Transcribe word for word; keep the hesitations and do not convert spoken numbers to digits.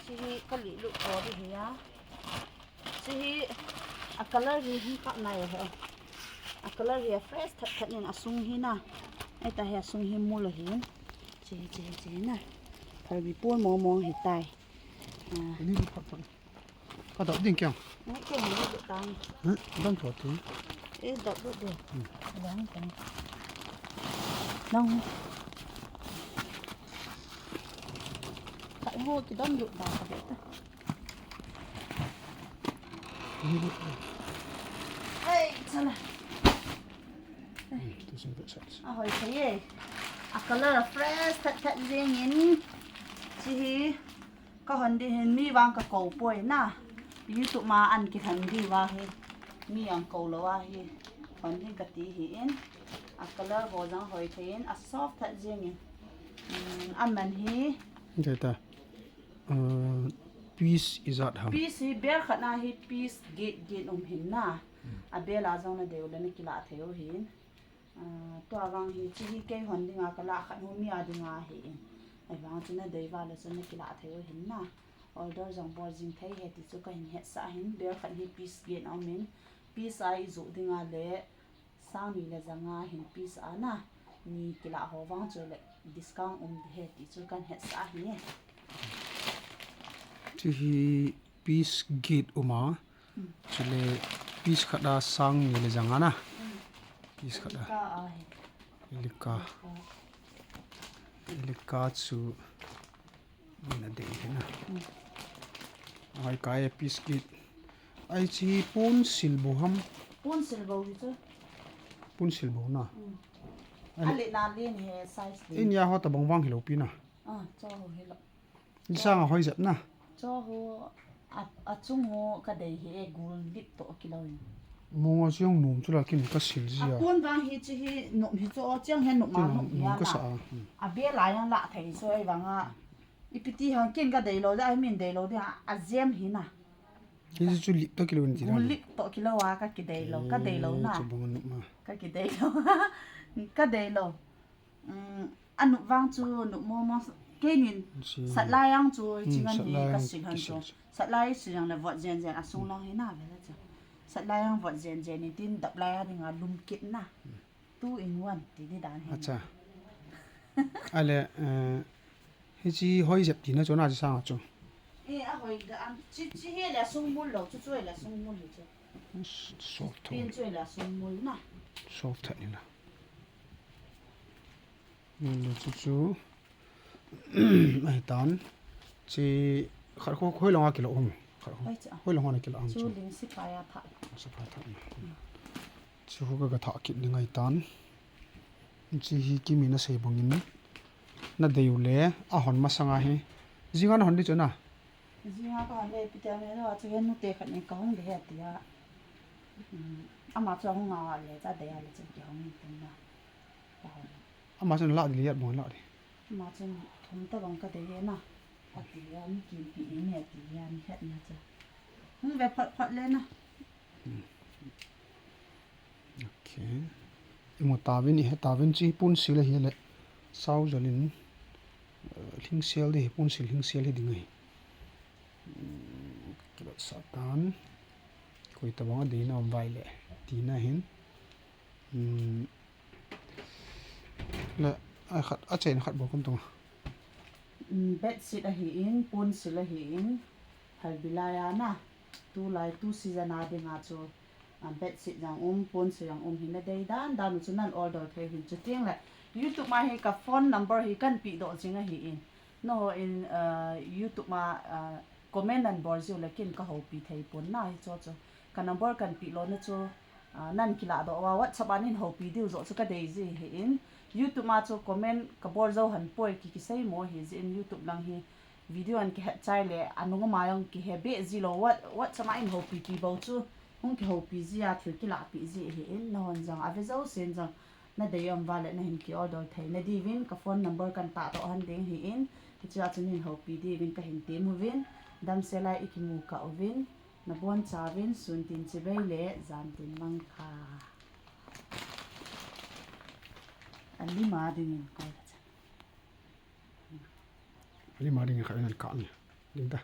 Hiche hi ka lih lut tho di hi a. Hiche hi a color hi hung kap nai a he. A color hi a fresh that that in a sung hi na. Ahi ta hi a sung hi mul ahin. Hiche hi, hiche hi, hiche hi na. Phalbi pon mong mong hi tai. Ah. Ni phat phat. Ka dap ding kiang. Ngai kiang ni dap tang. Hah? Dam tho tu. Eh, dap lut de. Hmm. Dam tang. Dam. Ka ho ki dam lut da ka de ta. Ni lut. Hey, chala. Hmm, tu sim pet sat. A hoi thei e. A color a fresh that that jeng in. Hiche hi. Ka hon di hin mi vang ka kou poi na. YouTube ma an kilhen di va hi. Mi ang kou lou a hi. Hon di ka ti hi in. A color ho jang hoi thei in. A soft that jeng in. Um, a man hi. Dei ta. Uh, piece ijat ham. Piece hi bel khat na hi piece get get um hin na. A bel a jong na dei u le na kila thei u hin. Ah, tua vang hi, hiche hi kei hon dinga ka lah khat hu mi a dinga hi in. Ahivang chu na dei uva le chun na kilah thei u hin na. Order jong bol jing thei ahi ti chu ka hin hetsah hin, bel khat hi piece get a um in. Piece a i juh dinga le sang ni le ja nga hin piece a na. Ni kilah ho vang chu le discount um di ahi ti chu kan hetsah hi. Hiche hi piece get um a. Chule piece khat a sang ni le ja nga na. Piece khat a. Elika a hi. Elika. Elika chu ni na dei hi na. Ahoi kai piece get. Hiche hi pon sil bou ham. Pon sil bou hi chu. Pon sil bou na. Hmm. Ahile. A le na len hi size le. India ho tabang vang hilou pi na. Ah, cho ho hilou. Insang a hoi jep na. Cho ho, a, a chung ho ka dei hi e, gul lip toh kilou in. Mong a chiang nom chu la kin ka sil ji a. A pon vang hi chu hi nom hi cho chiang hi nom ma nom hi a ka sa na. A. Hmm. A bel a jong lah thei chu ahivang a. Ipi ti ham kin ka dei lou, ja min dei lou di a, a jem hi na. Hi chu lip toh kilou in ti na. Gul lip toh kilou a ka kidei lou, ka dei lou na. Eh, chu bang nom ma. Ka kidei lou. Ka dei lou. Um, a nup vang chu nup mo mo, keinin. Satlai ang chu, hmm, chingan hi ka sil han chu. Satlai sil ang le vot jen jen a sung lang hi na ve la chu. Satlai ang vot jen jen in tin dap lai a dinga lum kit na. Two in one ti di dan hi. Acha. Ahile, eh, hiche hoi jep ti na chu na chi sang a chu. Eh, a hoi da am, chi, chi hi le sung mul lou, chu chu le sung mul hi chu. Soft tho. Pin chu le sung mul na. Soft tho ni na. Ngan le chu chu. Ahi tan. Chi khat kho, hoi long a kilo um. Khat kho. Hoi cha. Hoi long a kilo um chu. Chu ling sipai a thah. Sipai thah. Chu kho ka, ka thah kit ni ngai tan. Chi hi Kimi na sei bangin. Na dei u le, a hon masang a hi. Jinga na hon di chu na. Jinga ka hon le, ipi ti ham, chu hin nu te khat in ka hung de he tia. Um, ama chu hung a le, cha dei a le chu kihong in tin na. Ka hon. Ama chun lah di liat bang lah di. Ama chun thum tabang ka dei e na. Ati a, mi kimpi in e ati a, mi het na cha. Hung ve phot phot le na. Hmm. Okay. I mu tauvin, i he tauvin chi pon sil ahi le. Sao jol in, eh, lhingsel di, pon sil lhingsel hi ding ahi. Hmm, kibat satan. Koi tabang a dei na um vai le. Ti na hin. Hmm. Le, a khat, a chen khat bol kum tung a. Mm, bedsheet ahi in, pon sil ahi in, phalbi lai a na, tulai, tu season a dinga chu, ah, bedsheet jong um, pon sil jong um hi na dei dan dan u chu nan order thei hin chu ting le, YouTube ma hi ka phone number hi kan pe doh jing ahi in. Nangho in, ah, YouTube ma, ah, comment nan bol jiu le kin ka houpi thei pon na hi chu chu. Ka number kan pe lona chu, ah, nan kilah doh uva WhatsApp a nin houpi diu joh chu ka dei ji ahi in. YouTube ma chu comment ka bol jou hon poi ki, kisei mo ahi jeh in YouTube lang hi video an kihet chai le anung ama jong kihe be ji lou What-, WhatsApp a in houpi pi bou chu hung kihoupi ji a thil kilah pi ji ahi in. Nangho jong ave jousen jong na dei um uva le na hin ki order thei na diuvin ka phone number kan tah doh hon ding ahi in. Hiche a chu nin houpi diuvin ka hin tem uvin. Damsel a i kimu kah uvin. Na bonchauvin sun tin chibai le jan tin mang kha. A lim a dingin koi kha chan. Alima ding khat in kah ni. Ding ta.